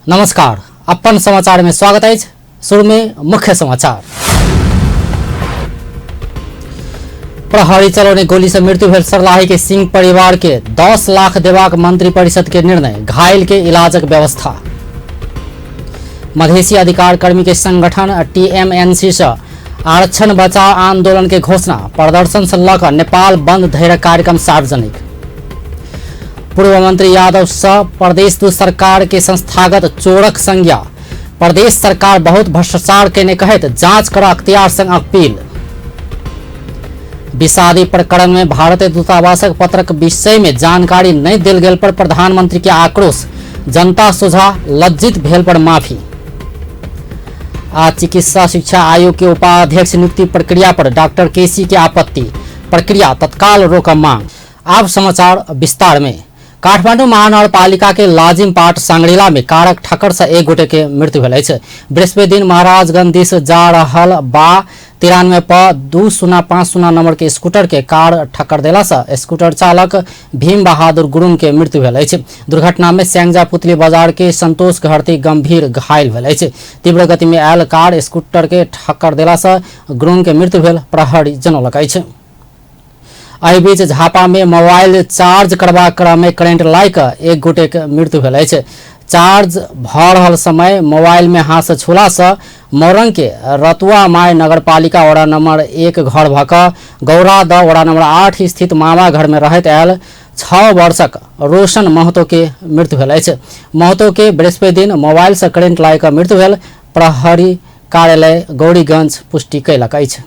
नमस्कार, अपन समाचार में स्वागत है। शुरू में मुख्य समाचार। प्रहरी चलाउने गोली से मृत्यु भेल सर्लाही के सिंह परिवार के 10 लाख देवाक मंत्री परिषद के निर्णय, घायल के इलाजक व्यवस्था। मधेसी अधिकार कर्मी के संगठन टीएमएनसी से आरक्षण बचाव आंदोलन के घोषणा, प्रदर्शन से लकर नेपाल बंद धैर्य कार्यक्रम सार्वजनिक। पूर्व मंत्री यादव सह प्रदेश दू सरकार के संस्थागत चोरक संज्ञा, प्रदेश सरकार बहुत भ्रष्टाचार केने कहत जांच कर अख्तियार संग अपील। विषादी प्रकरण में भारतीय दूतावासक पत्रक विषय में जानकारी नहीं दिल गेल पर प्रधानमंत्री के आक्रोश, जनता सोझा लज्जित भेल पर माफी। आज चिकित्सा शिक्षा आयोग के उपाध्यक्ष नियुक्ति प्रक्रिया पर डॉक्टर केसी की आपत्ति, प्रक्रिया तत्काल रोक मांग। अब समाचार विस्तार में। काठमाडौँ महानगरपालिका के लाजिमपाट सांगड़ीला में कारक ठक्कर से एक गोटे के मृत्यु भेल अछि। बृहस्पति दिन महाराजगंज दिस जा रहल बा 93 प 2050 नंबर के स्कूटर के कार ठक्कर देला से स्कूटर चालक भीम बहादुर गुरुङ के मृत्यु भेल अछि। दुर्घटना में स्याङ्जा पुतली बाजार के संतोष घरती गंभीर घायल भेल अछि। तीव्र गति में आयल कार स्कूटर के ठक्कर देला से गुरुङ के मृत्यु भेल प्रहरी जनौलक अछि। एहि बीच झापा में मोबाइल चार्ज करबा क्रम में करेंट लाइक एक गोटे के मृत्यु भेल अछि। चार्ज भ रहल समय मोबाइल में हाथ से छूला से मोरंग के रतुआ माय नगरपालिका वड़ा नंबर 1 घर भक गौरा द वड़ा नंबर 8 स्थित मामा घर में रहत आयल 6 वर्षक रोशन महतो के मृत्यु भेल अछि। महतो के बृहस्पति दिन मोबाइल से करेंट लाइक मृत्यु भेल प्रहरी कार्यालय गौरीगंज पुष्टि कयलक अछि।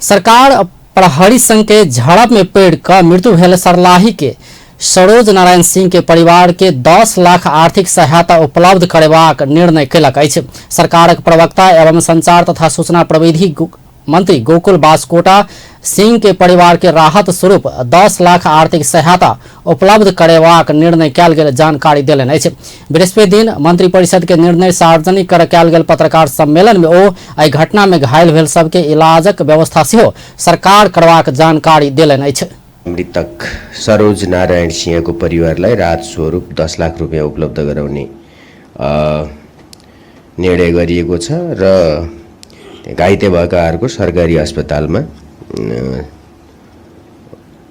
सरकार प्रहरी संघ के झड़प में पेड़ का मृत्यु भेल सर्लाही के सरोज नारायण सिंह के परिवार के 10 लाख आर्थिक सहायता उपलब्ध करबाक निर्णय कयलक अछि। सरकारक प्रवक्ता एवं संचार तथा सूचना प्रविधि मंत्री गोकुल बास्कोटा सिंह के परिवार के राहत स्वरूप 10 लाख आर्थिक सहायता उपलब्ध करबाक निर्णय कयल गेल जानकारी देलनि अछि। बृहस्पति दिन मंत्री परिषद के निर्णय सार्वजनिक कर कयल गेल पत्रकार सम्मेलन में ओ एहि घटना में घायल भेल सबके इलाजक व्यवस्था सेहो सरकार करबाक जानकारी देलनि अछि। मृतक सरोज नारायण सिंह को परिवारलाई राहत स्वरूप 10 लाख रुपैयाँ उपलब्ध गराउने निर्णय गरिएको छ र घाइते भएकाहरूको सरकारी अस्पतालमा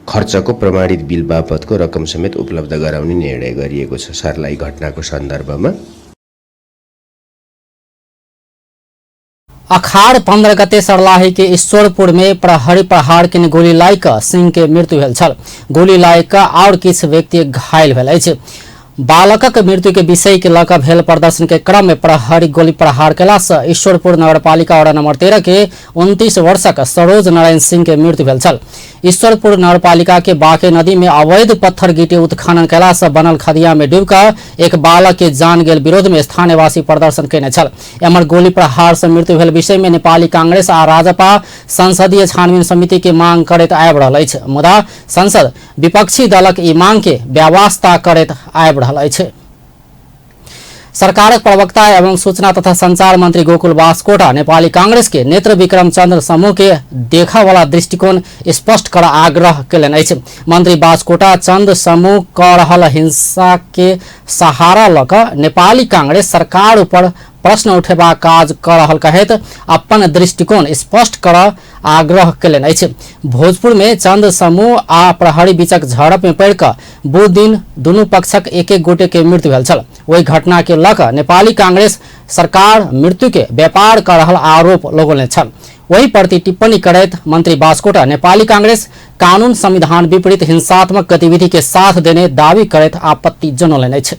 खर्चको प्रमाणित बिल बापतको रकम समेत उपलब्ध गराउने निर्णय गरिएको छ। सर्लाही घटनाको सन्दर्भमा अखाड़ 15 गते सर्लाही के ईश्वरपुर में प्रहरी प्रहार के गोली लाइक सिंह के मृत्यु भेल छल। गोली लाइक और किछु व्यक्ति घायल भेल अछि। बालकक मृत्यु के विषय के लक भेल प्रदर्शन के क्रम में प्रहरी गोली प्रहार कयला से ईश्वरपुर नगरपालिका वड़ा नंबर 13 के 29 वर्षक सरोज नारायण सिंह के मृत्यु भेल छल। ईश्वरपुर नगरपालिका के बाके नदी में अवैध पत्थर गिट्टी उत्खनन कयला से बनल खदिया में डूबकर एक बालक के जान गेल विरोध में स्थानीयवासी प्रदर्शन कयने छल। एम्हर गोली प्रहार से मृत्यु भेल विषय में नेपाली कांग्रेस आ राजपा संसदीय छानबीन समिति के मांग करैत आबि रहल अछि, मुदा संसद विपक्षी दलक ई मांग के व्यावस्था करैत आबि रहल अछि। सरकारक प्रवक्ता एवं सूचना तथा संचार मंत्री गोकुल बास्कोटा नेपाली कांग्रेस के नेत्र विक्रम चंद्र समूह के देखा वाला दृष्टिकोण स्पष्ट कर आग्रह कयलनि अछि। मंत्री बास्कोटा चंद्र समूह क रहल हिंसा के सहारा लक नेपाली कांग्रेस सरकार ऊपर प्रश्न उठेबा काज कर रहल कहत अपन दृष्टिकोण स्पष्ट कर आग्रह कयलनि अछि। भोजपुर में चंद्र समूह आ प्रहरी बीचक झड़प में पड़ कऽ बुध दिन दुनू पक्षक एक एक गोटे के मृत्यु भेल छल। ओहि घटना के लऽ कऽ नेपाली कांग्रेस सरकार मृत्यु के व्यापार कर रहल आरोप लगौने छल। वही प्रति टिप्पणी करैत मंत्री बास्कोटा नेपाली कांग्रेस कानून संविधान विपरीत हिंसात्मक गतिविधि के साथ देने दावी करैत आपत्ति जनौलनि अछि।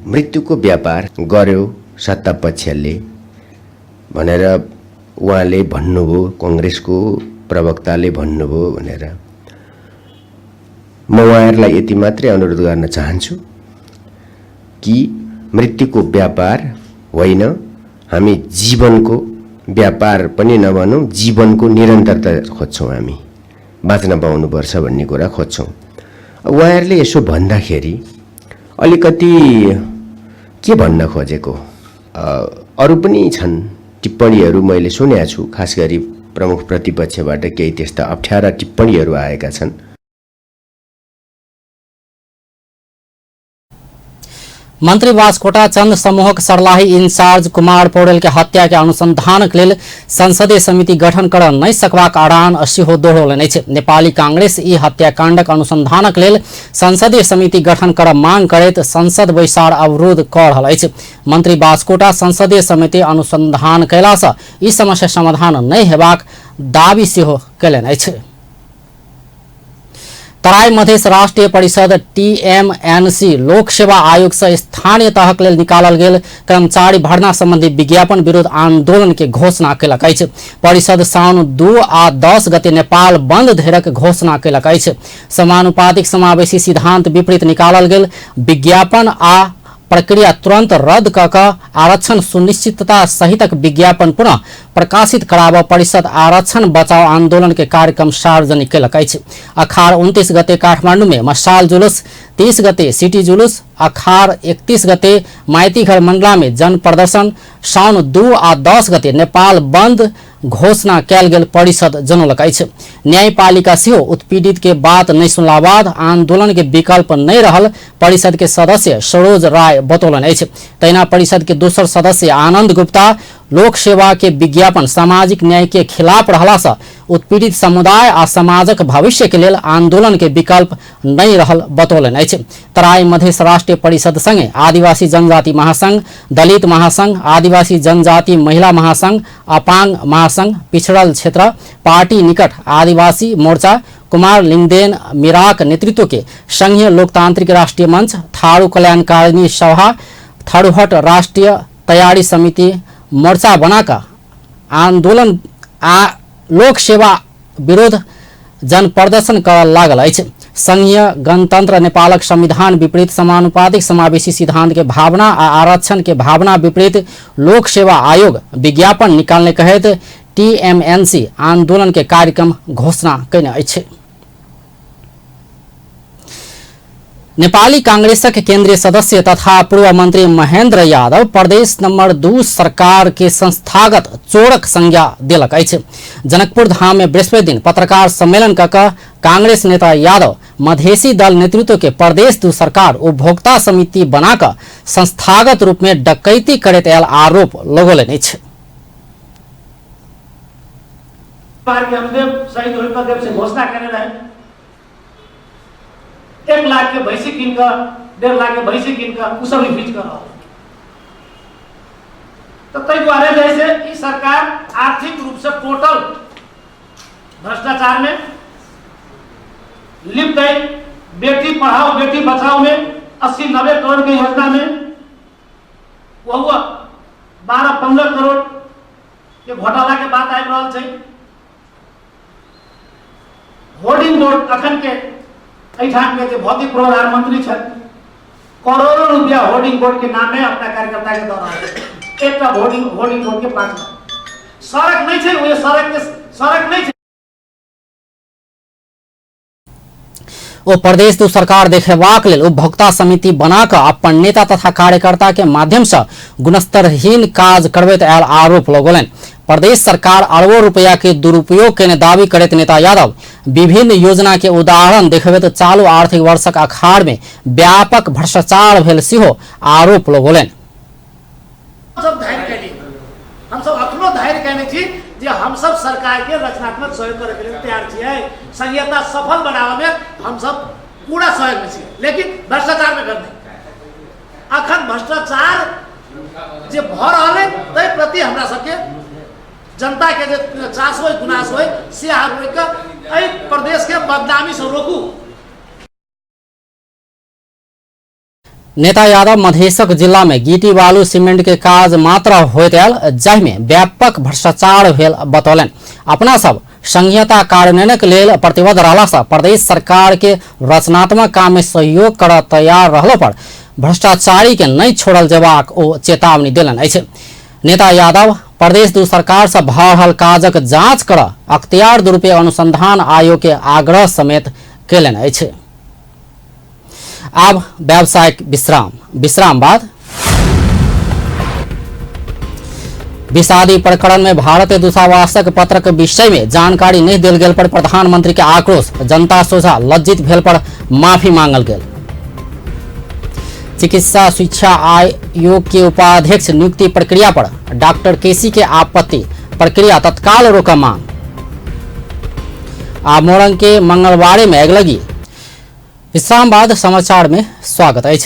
मृत्युको व्यापार गर्यो सत्ता पक्षले भनेर उहाँले भन्नुभयो, कांग्रेसको प्रवक्ताले भन्नुभयो भनेर म उहाँहरूलाई यति मात्रै अनुरोध गर्न चाहन्छु कि मृत्युको व्यापार होइन, हामी जीवनको व्यापार पनि नभनौँ, जीवनको निरन्तरता खोज्छौँ, हामी बाँच्न पाउनुपर्छ भन्ने कुरा खोज्छौँ। उहाँहरूले यसो भन्दाखेरि अलिकति के भन्न खोजेको अरू पनि छन् टिप्पणीहरू मैले सुनेको छु, खास गरी प्रमुख प्रतिपक्षबाट केही त्यस्ता अप्ठ्यारा टिप्पणीहरू आएका छन्। मंत्री बास्कोटा चंद समूहक सर्लाही इंचार्ज कुमार पौडेल के हत्या के अनुसंधान के लेल संसदीय समिति गठन कर नहीं सकबाक आह्वान सेहो दोहरौलनि अछि। नेपाली कांग्रेस ई हत्याकांडक अनुसंधानक लेल संसदीय समिति गठन कर मांग करैत संसद बैसार अवरोध कऽ रहल अछि। मंत्री बास्कोटा संसदीय समिति अनुसंधान कयला सँ ई समस्या समाधान नहीं हेबाक दावी सेहो कयलनि अछि। तराई मधेश राष्ट्रीय परिषद TMNC लोक सेवा आयोग से स्थानीय तहक लेल निकालल गेल कर्मचारी भर्ना संबंधी विज्ञापन विरोध आंदोलन के घोषणा कयलक अछि। परिषद साउन 2 आ 10 गते नेपाल बंद धरक घोषणा कयलक अछि। समानुपातिक समावेशी सिद्धांत विपरीत निकालल गेल विज्ञापन आ प्रक्रिया तुरंत रद्द कऽ आरक्षण सुनिश्चितता सहितक विज्ञापन पुनः प्रकाशित कराबऽ परिषद आरक्षण बचाव आंदोलन के कार्यक्रम सार्वजनिक कयलक अछि। अखाड़ 29 गते काठमांडू में मशाल जुलूस, 30 गते सिटी जुलूस, अखाड़ 31 गते माइतीघर मंडला में जन प्रदर्शन, साउन 2 आ 10 गते नेपाल बंद घोषणा कयल गेल परिषद जनौलक अछि। न्यायपालिका सेहो उत्पीड़ित के बात नहीं सुनला बाद आंदोलन के विकल्प नहीं रहल परिषद के सदस्य सरोज राय बतौलनि अछि। तहिना परिषद के दोसर सदस्य आनंद गुप्ता लोक सेवा के विज्ञापन सामाजिक न्याय के खिलाफ रहला सँ उत्पीड़ित समुदाय आ समाजक भविष्य के लेल आंदोलन के विकल्प नहीं रहल बतौलनि अछि। तराई मधेश राष्ट्रीय परिषद संगे आदिवासी जनजाति महासंघ, दलित महासंघ, आदिवासी जनजाति महिला महासंघ, अपांग महासंघ, पिछड़ल क्षेत्र पार्टी निकट आदिवासी मोर्चा, कुमार लिंगदेन मिराक नेतृत्व के संघीय लोकतांत्रिक राष्ट्रीय मंच, थारू कल्याणकारिणी सभा, थारूहट राष्ट्रीय तैयारी समिति मोर्चा बनाकर आंदोलन आ लोक सेवा विरोध जन प्रदर्शन कर लागल अछि। संघीय गणतंत्र नेपालक संविधान विपरीत समानुपातिक समावेशी सिद्धांत के भावना आ आरक्षण के भावना विपरीत लोक सेवा आयोग विज्ञापन निकालने कहैत TMNC आंदोलन के कार्यक्रम घोषणा कयने अछि। नेपाली कांग्रेसक केंद्रीय सदस्य तथा पूर्व मंत्री महेंद्र यादव प्रदेश नंबर 2 सरकार के संस्थागत चोरक संज्ञा देलक अछि। जनकपुर धाम में बृहस्पति दिन पत्रकार सम्मेलन कऽ कांग्रेस नेता यादव मधेसी दल नेतृत्व के प्रदेश 2 सरकार उपभोक्ता समिति बनाकर संस्थागत रूप में डकैती करैत आयल आरोप लगौलनि अछि। एक लाख के भैंसी किन कर 1.5 लाख के भैंसी किन कर उ सब रिफीज कर रहा तो तय द्वारा जैसे ये सरकार आर्थिक रूप से टोटल भ्रष्टाचार में लिप्त है। बेटी पढ़ाओ बेटी बचाओ में 80-90 करोड़ की योजना में वो हुआ 12-15 करोड़ के घोटाला के बात आबि रहल छै। होर्डिंग बोर्ड अखन के एठाम के भौतिक पूर्वाधार मंत्री करोड़ों रुपया होर्डिंग बोर्ड के नाम में अपना कार्यकर्ता के दौरान एक होर्डिंग बोर्ड के 5 सड़क नहीं है, सड़क नहीं है। ओ प्रदेश 2 सरकार देखेबाक लेल उपभोक्ता समिति बनाकर अपन नेता तथा कार्यकर्ता के माध्यम से गुणस्तरहीन काज करबैत आयल आरोप लगौलनि। प्रदेश सरकार अरबों रुपया के दुरुपयोग के दावी करैत नेता यादव विभिन्न योजना के उदाहरण देखबैत चालू आर्थिक वर्षक अखाड़ में व्यापक भ्रष्टाचार भेल सेहो आरोप लगौलनि। हम सब अपनो धैर्य कहने छी जे हम सब सरकार के रचनात्मक सहयोग करे के लिए तैयार छियै। संहिता सफल बनावे में हम सब पूरा सहयोग में छियै, लेकिन भ्रष्टाचार में कर नहीं। अखन भ्रष्टाचार जे भ रहल है तै प्रति हमरा सबके जनता के जे चास होय गुनास होय से रोक के एहि प्रदेश के बदनामी से रोकू। नेता यादव मधेशक जिला में गिटी बालू सीमेंट के काज मात्र होइत आयल जाहि में व्यापक भ्रष्टाचार भेल बतौलनि। अपना सब संहिता कार्यान्वयनक लेल प्रतिबद्ध रहला सँ प्रदेश सरकार के रचनात्मक काम में सहयोग कर तैयार रहलो पर भ्रष्टाचारी के नहीं छोड़ल जेबाक ओ चेतावनी देलनि अछि। नेता यादव प्रदेश 2 सरकार से भऽ रहल काजक जांच कर अख्तियार दुरुपयोग अनुसंधान आयोग के आग्रह समेत कयलनि अछि। अब व्यावसायिक विश्राम बाद विषादी प्रकरण में भारतीय दूतावासक पत्रक विषय में जानकारी नहीं देल गेल पर प्रधानमंत्री के आक्रोश, जनता सोझा लज्जित भेल पर माफी मांगल गेल। चिकित्सा शिक्षा आयोग के उपाध्यक्ष नियुक्ति प्रक्रिया पर डॉक्टर केसी के आपत्ति, प्रक्रिया तत्काल रोका मांग। आ मोरंग के मंगलवारे में अगलगी। विश्राम बाद समाचार में स्वागत है।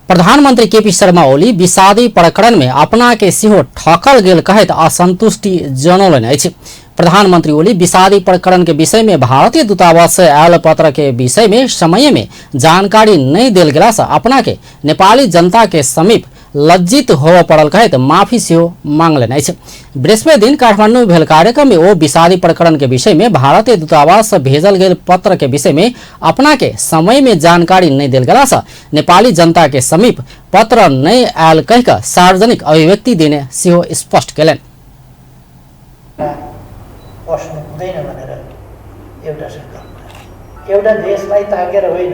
प्रधानमंत्री केपी शर्मा ओली विषादी प्रकरण में अपना के सेहो ठकल गेल कहैत असंतुष्टि जनौलनि अछि। प्रधानमंत्री ओली विषादी प्रकरण के विषय में भारतीय दूतावास से आयल पत्र के विषय में समय में जानकारी नहीं देल गेला से अपना के नेपाली जनता के समीप लज्जित होबऽ पड़ल कहैत माफी सेहो मांगलनि अछि। बृहस्पति दिन काठमांडू में भेल कार्यक्रम में ओ विषादी प्रकरण के विषय में भारतीय दूतावास से भेजल गेल पत्र के विषय में अपना के समय में जानकारी नहीं देल गेला से नेपाली जनता के समीप पत्र नहीं आयल कहि कऽ सार्वजनिक अभिव्यक्ति देने सेहो स्पष्ट केलनि। पस्नु हुँदैन भनेर एउटा संकल्प, एउटा देशलाई ताकेर होइन,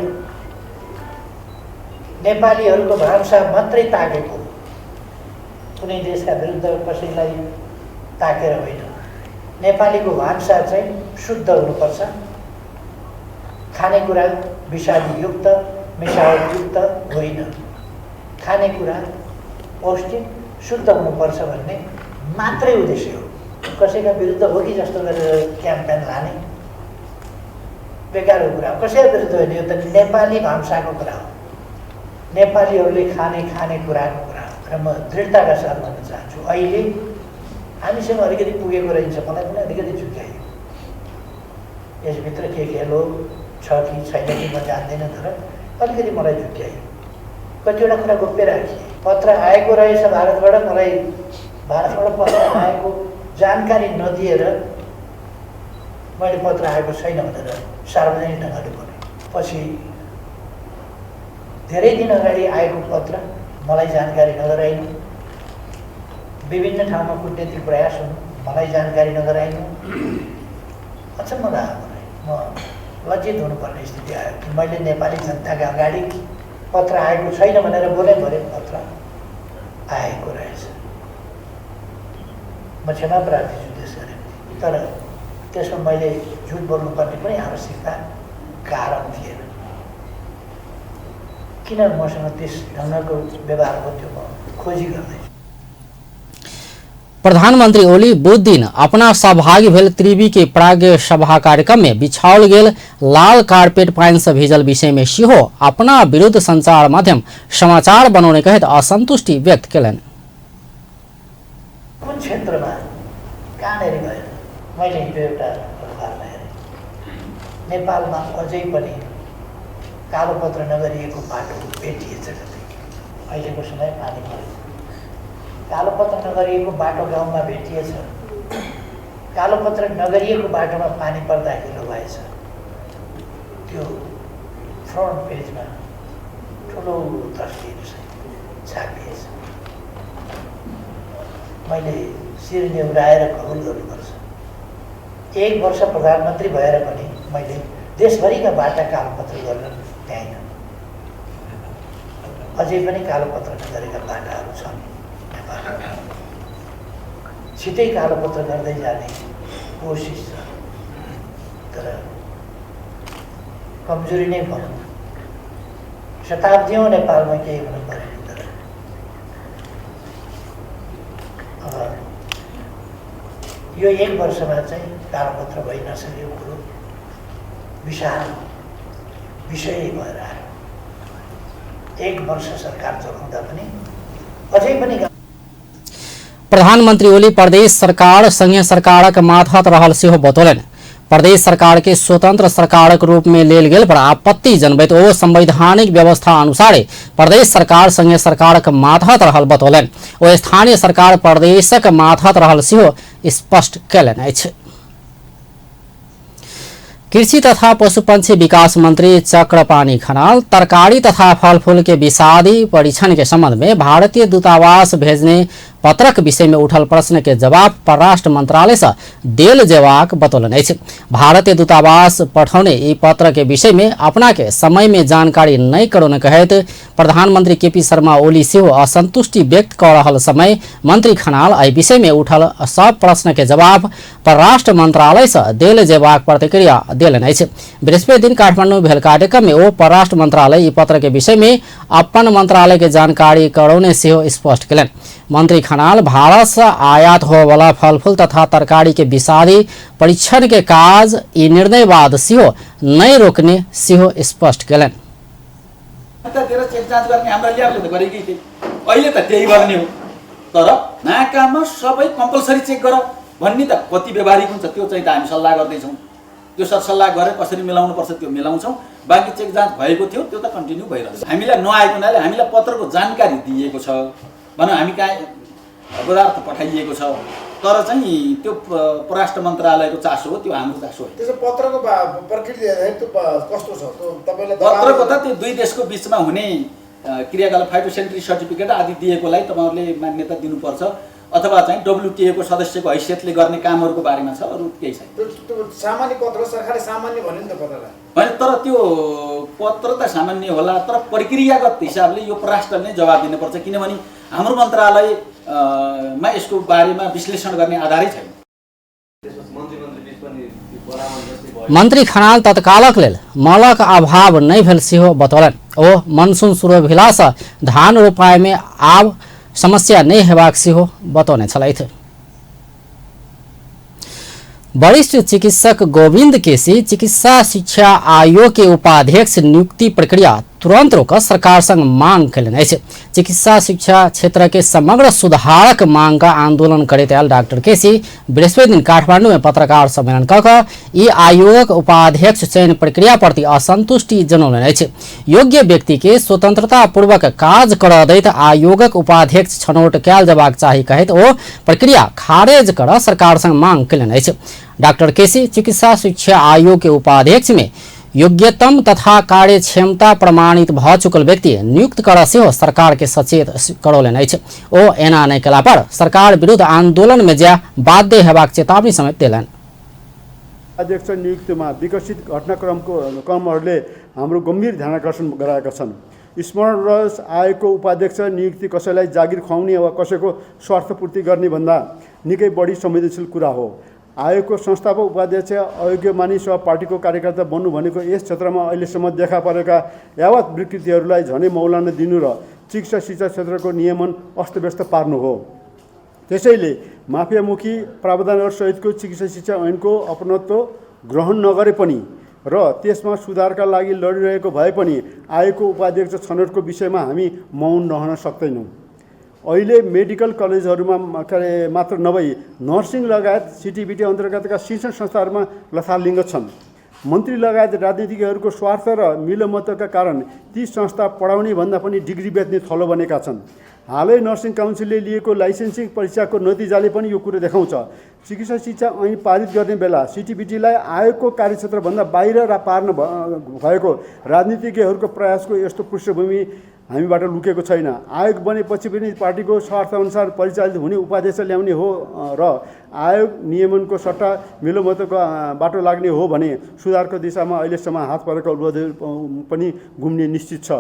नेपालीहरूको भान्सा मात्रै ताकेको, कुनै देशका विरुद्ध कसैलाई ताकेर होइन। नेपालीको भान्सा चाहिँ शुद्ध हुनुपर्छ, खानेकुरा विषादीयुक्त मिसावटयुक्त होइन, खानेकुरा पौष्टिक शुद्ध हुनुपर्छ भन्ने मात्रै उद्देश्य हो। कसैका विरुद्ध हो कि जस्तो गरेर क्याम्पेन लाने बेकारको कुरा हो। कसैका विरुद्ध होइन, यो त नेपाली भान्साको कुरा हो, नेपालीहरूले खाने कुराको कुरा हो। र म दृढताका साथ भन्न चाहन्छु, अहिले हामीसँग अलिकति पुगेको रहेछ, मलाई पनि अलिकति झुक्यायो। यसभित्र के खेल हो छ कि छैन कि म जान्दिनँ, तर अलिकति मलाई झुक्यायो। कतिवटा कुरा गोप्य राखिए। पत्र आएको रहेछ भारतबाट, मलाई भारतबाट पत्र आएको जानकारी नदिएर मैले पत्र आएको छैन भनेर सार्वजनिक ढङ्गले भने पछि धेरै दिन अगाडि आएको पत्र मलाई जानकारी नगराइनु, विभिन्न ठाउँमा कूटनीतिक प्रयास हुनु, मलाई जानकारी नगराइनु, अचम्म लाग्यो। म लज्जित हुनुपर्ने स्थिति आयो कि मैले नेपाली जनताका अगाडि पत्र आएको छैन भनेर बोले भरे पत्र आएको रहेछ। म क्षमा प्रार्थी छु त्यस गरी, तर त्यसमा मैले झुट बोल्नुपर्ने पनि आवश्यकता कारण थिएन। किन मसँग त्यस ढङ्गको व्यवहार भयो म खोजी गर्दैछु। प्रधानमंत्री ओली बुध दिन अपना सहभागी भेल त्रिवी के प्राज्ञ सभा कार्यक्रम में बिछाओल गेल लाल कार्पेट पानि से भीजल विषय में सेहो अपना विरुद्ध संचार माध्यम समाचार बनाउने कहैत असंतुष्टि व्यक्त केलनि। कुन क्षेत्रमा कहाँनेरि भयो? मैले हिजो एउटा अखबारमा हेरेँ, नेपालमा अझै पनि कालोपत्र नगरिएको बाटो भेटिएछ। अहिलेको समय पानी पऱ्यो, कालोपत्र नगरिएको बाटो गाउँमा भेटिएछ। कालोपत्र नगरिएको बाटोमा पानी पर्दा हिलो भएछ। त्यो फ्रन्ट पेजमा ठुलो तस्बिर छापिएछ। मैले शिर नेउराएर कबुल गर्नुपर्छ, 1 वर्ष प्रधानमन्त्री भएर पनि मैले देशभरिका बाटा कालोपत्र गर्न पाइनँ। अझै पनि कालोपत्र नगरेका बाटाहरू छन् नेपालमा। छिटै कालोपत्र गर्दै जाने कोसिस छ, तर कमजोरी नै भनौँ। शताब्दीौँ नेपालमा केही हुनु परेन, तर अब यो 1 वर्षमा चाहिँ कालोपत्र भइ नसकेको कुरो विशाल विषय भएर आयो। 1 वर्ष सरकार चलाउँदा पनि अझै पनि प्रधानमंत्री ओली प्रदेश सरकार संघीय सरकारक माथत रहल सेहो बतौलनि। प्रदेश सरकार के स्वतंत्र सरकारक रूप में लेल गेल पर आपत्ति जनबैत ओ संवैधानिक व्यवस्था अनुसारे प्रदेश सरकार संघीय सरकारक माथत रहल बतौलनि। ओ स्थानीय सरकार प्रदेशक माथत रहल सेहो स्पष्ट केलनि अछि। कृषि तथा पशुपक्षी विकास मंत्री चक्रपाणी खनाल तरकारी तथा फलफूल के विषादी परीक्षण के संबंध में भारतीय दूतावास भेजने पत्रक विषय में उठल प्रश्न के जवाब परराष्ट्र मंत्रालय से देल जेबाक बतौलन अछि। भारतीय दूतावास पठाउने ई पत्र के विषय में अपना के समय में जानकारी नहीं करौने कहैत प्रधानमंत्री केपी शर्मा ओली सेहो असंतुष्टि व्यक्त कर रहल समय मंत्री खनाल एहि विषय में उठल सब प्रश्न के जवाब परराष्ट्र मंत्रालय से देल जेबाक प्रतिक्रिया देलन अछि। बृहस्पति दिन काठमांडू में भेल कार्यक्रम में ओ परराष्ट्र मंत्रालय ई पत्र के विषय में अपन मंत्रालय के जानकारी करौने सेहो स्पष्ट केलन। मंत्री खनाल भारत से आयात हो वाला फल फूल तथा तरकारी के विषादी परीक्षण के काज ई निर्णय बाद सेहो नहीं रोकने सेहो स्पष्ट केलन। चेक जाँच गर्ने हाम्रा ल्याबले त गरेकै थिए, अहिले त त्यही गर्ने हो। तर नाकामा सबै कम्पलसरी चेक गर भन्ने त कति व्यवहारिक हुन्छ त्यो चाहिँ त हामी सल्लाह गर्दैछौँ। त्यो सरसल्लाह गरेर कसरी मिलाउनु पर्छ त्यो मिलाउँछौँ। बाँकी चेक जाँच भएको थियो त्यो त कन्टिन्यू भइरहेछ। हामीलाई नआएको हुनाले हामीलाई पत्रको जानकारी दिएको छ भनौँ, हामी कहाँ पदार्थ पठाइएको छ, तर चाहिँ त्यो परराष्ट्र मन्त्रालयको चासो हो, त्यो हाम्रो चासो हो। त्यसो पत्रको प्रक्रिया त्यो कस्तो छ त्यो तपाईलाई? पत्रको त त्यो दुई देशको बिचमा हुने क्रियाकलाप फाइटोसेनिटरी सर्टिफिकेट आदि दिएकोलाई तपाईँहरूले मान्यता दिनुपर्छ, अथवा चाहिँ WTO को सदस्यको हैसियतले गर्ने कामहरूको बारेमा छ, अरू केही छैन। त्यो सामान्य पत्र सरकारले सामान्य भन्यो नि त पत्रलाई होइन, तर त्यो पत्र त सामान्य होला, तर प्रक्रियागत हिसाबले यो परराष्ट्रले नै जवाब दिनुपर्छ, किनभने हाम्रो मन्त्रालयमा यसको बारेमा विश्लेषण गर्ने आधारै छैन। मंत्री खनाल तत्कालक लेल मलक अभाव नहीं भेल सेहो बतौलन। ओ मनसून शुरू भेला से धान रोपाई में आब समस्या नहीं हेबाक सेहो बतौने छलैथ। वरिष्ठ चिकित्सक गोविंद केसी चिकित्सा शिक्षा आयोग के उपाध्यक्ष नियुक्ति प्रक्रिया तुरंत रोक सरकार संग मांग कयलनि अछि। चिकित्सा शिक्षा क्षेत्र के समग्र सुधारक मांग का आंदोलन करैत आयल डॉक्टर केसी बृहस्पति दिन काठमांडू में पत्रकार सम्मेलन कऽ ई आयोगक उपाध्यक्ष चयन प्रक्रिया प्रति असंतुष्टि जनौलनि अछि। योग्य व्यक्ति के स्वतंत्रता पूर्वक काज करऽ दैत आयोगक उपाध्यक्ष छनौट कयल जेबाक चाही कहैत ओ प्रक्रिया खारेज करऽ सरकार संग मांग कयलनि अछि। डॉक्टर केसी चिकित्सा शिक्षा आयोग के उपाध्यक्ष में योग्यतम तथा कार्य क्षमता प्रमाणित भ चुकल व्यक्ति नियुक्त कर सेहो सरकार के सचेत करौलनि अछि। ओ एना नहि कला पर सरकार विरुद्ध आंदोलन में जा बाध्य हेबाक चेतावनी समेत देलनि। अध्यक्ष नियुक्तिमा विकसित घटनाक्रमहरूले हाम्रो गम्भीर ध्यानाकर्षण गराएका छन्। स्मरण रहोस्, आयोगको उपाध्यक्ष नियुक्ति कसैलाई जागिर खुवाउने वा कसैको स्वार्थपूर्ति गर्ने भन्दा निकै बढी संवेदनशील कुरा हो। आयोगको संस्थापक उपाध्यक्ष अयोग्य मानिस वा पार्टीको कार्यकर्ता बन्नु भनेको यस क्षेत्रमा अहिलेसम्म देखा परेका यावत विकृतिहरूलाई झनै मौलान दिनु र चिकित्सा शिक्षा क्षेत्रको नियमन अस्तव्यस्त पार्नु हो। त्यसैले माफियामुखी प्रावधानहरूसहितको चिकित्सा शिक्षा ऐनको अपनत्व ग्रहण नगरे पनि र त्यसमा सुधारका लागि लडिरहेको भए पनि आयोगको उपाध्यक्ष छनौटको विषयमा हामी मौन रहन सक्दैनौँ। अहिले मेडिकल कलेजहरूमा मात्र नभई नर्सिङ लगायत सिटिबिटी अन्तर्गतका शिक्षण संस्थाहरूमा लथालिङ्ग छन्। मन्त्री लगायत राजनीतिज्ञहरूको स्वार्थ र मिलोमतका कारण ती संस्था पढाउने भन्दा पनि डिग्री बेच्ने थलो बनेका छन्। हालै नर्सिङ काउन्सिलले लिएको लाइसेन्सिङ परीक्षाको नतिजाले पनि यो कुरो देखाउँछ। चिकित्सा शिक्षा ऐन पारित गर्ने बेला सिटिबिटीलाई आयोगको कार्यक्षेत्रभन्दा बाहिर पार्न भएको राजनीतिज्ञहरूको प्रयासको यस्तो पृष्ठभूमि हामीबाट लुकेको छैन। आयोग बनेपछि पनि पार्टीको स्वार्थअनुसार परिचालित हुने उपाध्यक्ष ल्याउने हो र आयोग नियमनको सट्टा मिलोमतको बाटो लाग्ने हो भने सुधारको दिशामा अहिलेसम्म हात परेको अवरोधहरू पनि घुम्ने निश्चित छ।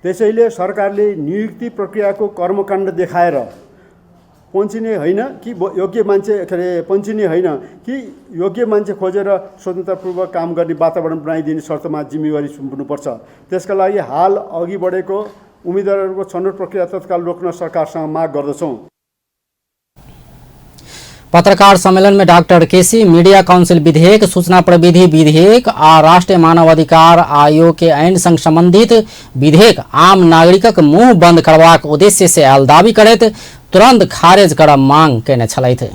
त्यसैले सरकारले नियुक्ति प्रक्रियाको कर्मकाण्ड देखाएर पन्छिने होइन कि योग्य मान्छे पन्छिने होइन कि योग्य मान्छे खोजेर स्वतन्त्रपूर्वक काम गर्ने वातावरण बनाइदिने शर्तमा जिम्मेवारी सुम्नुपर्छ। त्यसका लागि हाल अघि बढेको उम्मेदवारहरूको छनौट प्रक्रिया तत्काल रोक्न सरकारसँग माग गर्दछौँ। पत्रकार सम्मेलन में डॉक्टर केसी मीडिया काउंसिल विधेयक, सूचना प्रविधि विधेयक आ राष्ट्रीय मानव अधिकार आयोग के ऐन संग संबंधित विधेयक आम नागरिकक मुंह बंद करबाक उद्देश्य से आयल दावी करैत तुरंत खारिज करब मांग केने छलथि।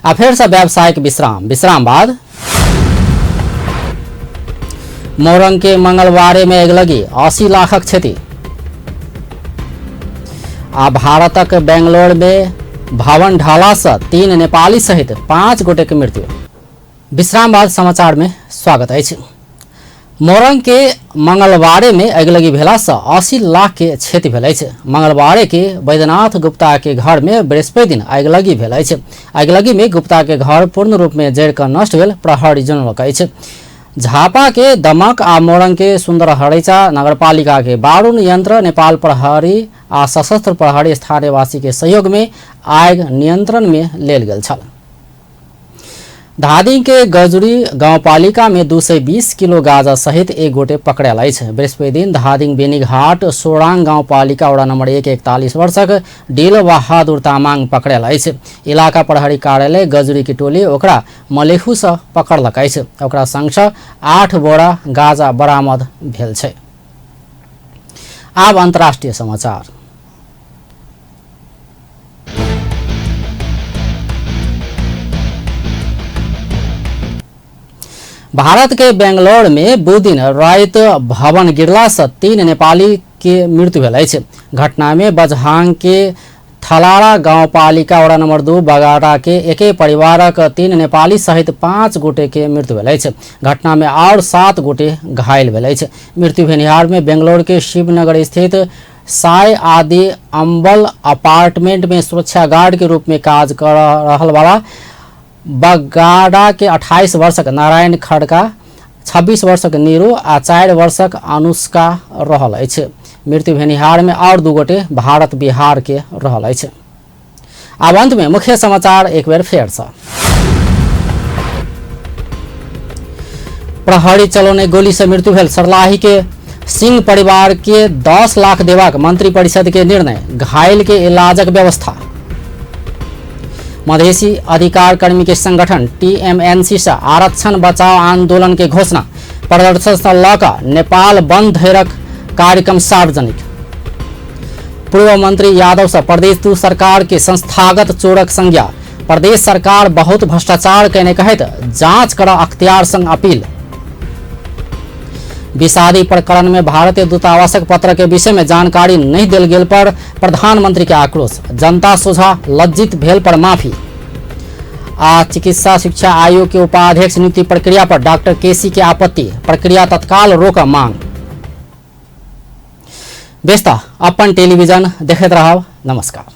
आ फेर से व्यावसायिक विश्राम बाद मोरंग के मंगलवारे में अगलगी 80 लाखक क्षति। आ भारतक बेंगलोर में भवन ढाला से 3 नेपाली सहित 5 गोटे के मृत्यु। विश्राम बाद समाचार में स्वागत है। मोरंग के मंगलवारे में अगिलगी भेला से 80 लाख के क्षति भेल अछि। मंगलवारे के वैद्यनाथ गुप्ता के घर में बृहस्पति दिन अगिलगी भेल अछि। अगिलगी में गुप्ता के घर पूर्ण रूप में जरि कऽ नष्ट भेल प्रहरी जनौलक अछि। झापा के दमक आ मोरंग के सुन्दरहरैचा नगरपालिका के बारूद यंत्र नेपाल प्रहरी आ सशस्त्र प्रहरी स्थानीयवासी के सहयोग में आगि नियंत्रण में लेल गेल छल। धादिङ के गजुरी गाउँपालिका में 220 किलो गाजा सहित एक गोटे पकड़ायल अछि। बृहस्पति दिन धादिङ बेनीघाट सोराङ गाउँपालिका वडा नंबर 1 41 वर्षक डिल बहादुर तामाङ पकड़ायल अछि। इलाका प्रहरी कार्यालय गजुरी की टोली ओकरा मलेखु से पकड़लक अछि। ओकरा संग 8 बोरा गाजा बरामद भेल छै। आब अंतर्राष्ट्रीय समाचार। भारत के बेंगलोर में बुध दिन रात भवन गिरला से 3 नेपाली के मृत्यु भेल अछि। घटना में बझाङ के थलाड़ा गाउँपालिका वडा नंबर 2 बगाड़ा के एके परिवारक 3 नेपाली सहित 5 गोटे के मृत्यु भेल अछि। घटना में और 7 गोटे घायल भेल अछि। मृत्यु भेनिहार में बेंगलोर के शिवनगर स्थित साय आदि अम्बल अपार्टमेंट में सुरक्षा गार्ड के रूप में काज कर रहल वाला बगाड़ा के 28 वर्षक नारायण खड़का, 26 वर्षक नीरू आ 4 वर्षक अनुष्का रहल अछि। मृत्यु भेनिहार में और 2 गोटे भारत बिहार के रहल अछि। आब अंत में मुख्य समाचार एक बेर फेर से। प्रहरी चलौने गोली से मृत्यु भेल सर्लाही के सिंह परिवार के 10 लाख देबाक मंत्री परिषद के निर्णय। घायल के इलाजक व्यवस्था। मधेसी अधिकार कर्मी के संगठन टीएमएनसी से आरक्षण बचाओ आंदोलन के घोषणा। प्रदर्शन से लऽ नेपाल बंद धरक कार्यक्रम सार्वजनिक। पूर्व मंत्री यादव से प्रदेश 2 सरकार के संस्थागत चोरक संज्ञा। प्रदेश सरकार बहुत भ्रष्टाचार कहने कहत जांच कर अख्तियार संग अपील। विषादी प्रकरण में भारतीय दूतावासक पत्र के विषय में जानकारी नहीं देल गेल पर प्रधानमंत्री के आक्रोश। जनता सोझा लज्जित भेल पर माफी। आ चिकित्सा शिक्षा आयोग के उपाध्यक्ष नियुक्ति प्रक्रिया पर डॉक्टर केसी के आपत्ति। प्रक्रिया तत्काल रोक मांग। व्यस्त अपन टेलीविजन देखैत रहब। नमस्कार।